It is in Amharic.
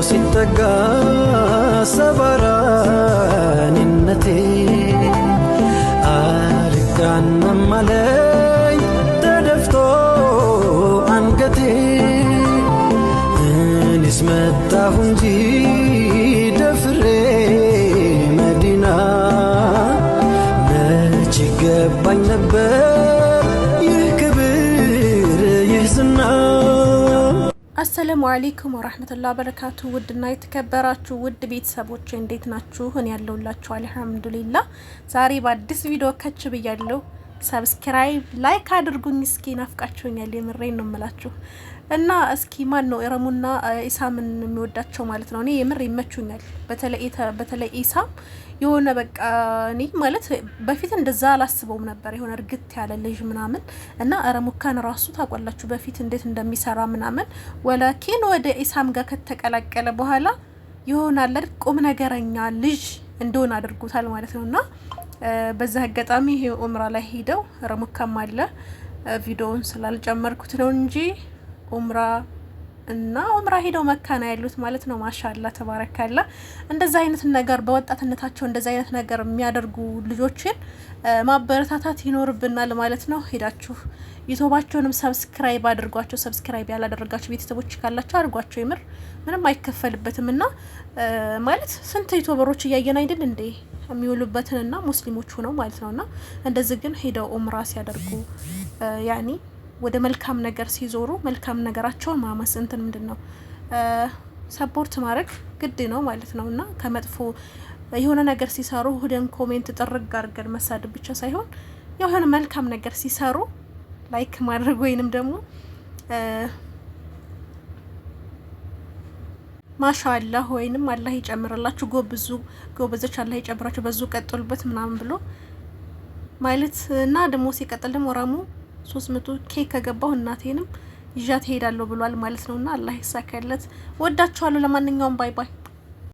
ሲጠጋ ሰባራ እኔነቴ አልጋናም አለኝ ተደፍቶ አንገቴ። እኔስ መጣሁ እንጂ ደፍሬ መዲና፣ መች ይገባኝ ነበር ይህ ክብር ይህ ዝና። አሰላሙ አሌይኩም ወራህመቱላህ በረካቱ። ውድና የተከበራችሁ ውድ ቤተሰቦች እንዴት ናችሁ? እኔ ያለሁላችሁ አልሐምዱሊላ። ዛሬ በአዲስ ቪዲዮ ከች ብያለሁ። Subscribe፣ like አድርጉኝ። እስኪ ናፍቃችሁኛል፣ የምሬን ነው የምላችሁ። እና እስኪ ማን ነው ረሙና ኢሳምን የሚወዳቸው ማለት ነው? እኔ የምር ይመቹኛል። በተለይ ኢሳም የሆነ በቃ እኔ ማለት በፊት እንደዛ አላስበውም ነበር፣ የሆነ እርግት ያለ ልጅ ምናምን። እና ረሙካን ራሱ ታውቋላችሁ በፊት እንዴት እንደሚሰራ ምናምን። ወላኪን ወደ ኢሳም ጋር ከተቀላቀለ በኋላ ይሆናል ቁም ነገረኛ ልጅ እንደሆነ አድርጎታል ማለት ነው። እና በዛ አጋጣሚ ይሄ ኡምራ ላይ ሄደው ረሙካም አለ፣ ቪዲዮውን ስላልጨመርኩት ነው እንጂ ኡምራ እና ኡምራ ሄደው መካ ነው ያሉት ማለት ነው። ማሻላ ተባረካላ። እንደዛ አይነት ነገር በወጣትነታቸው እንደዛ አይነት ነገር የሚያደርጉ ልጆችን ማበረታታት ይኖርብናል ማለት ነው። ሄዳችሁ ዩቱባቸውንም subscribe አድርጓቸው። Subscribe ያላደረጋችሁ ቤተሰቦች ካላቸው አድርጓቸው። የምር ምንም አይከፈልበትም። እና ማለት ስንት ዩቱበሮች እያየን አይደል እንዴ የሚውሉበትንና ሙስሊሞች ሆነው ማለት ነውና እንደዚህ ግን ሄደው ኡምራ ሲያደርጉ ያኒ ወደ መልካም ነገር ሲዞሩ መልካም ነገራቸውን ማመስ እንትን ምንድን ነው support ማድረግ ግድ ነው ማለት ነው። እና ከመጥፎ የሆነ ነገር ሲሰሩ ሁደን comment ጥርግ አድርገን መሳደብ ብቻ ሳይሆን የሆነ መልካም ነገር ሲሰሩ like ማድረግ ወይንም ደግሞ ማሻአላህ ወይንም አላህ ይጨምርላችሁ፣ ጎብዙ፣ ጎበዞች፣ አላህ ይጨምራችሁ፣ በዙ ቀጥሉበት ምናምን ብሎ ማለት። እና ደግሞ ሲቀጥል ደግሞ ረሙ 300 K ከገባሁ እናቴንም ይዣት እሄዳለሁ ብሏል ማለት ነውና አላህ ይሳካለት። ወዳችኋለሁ። ለማንኛውም bye bye።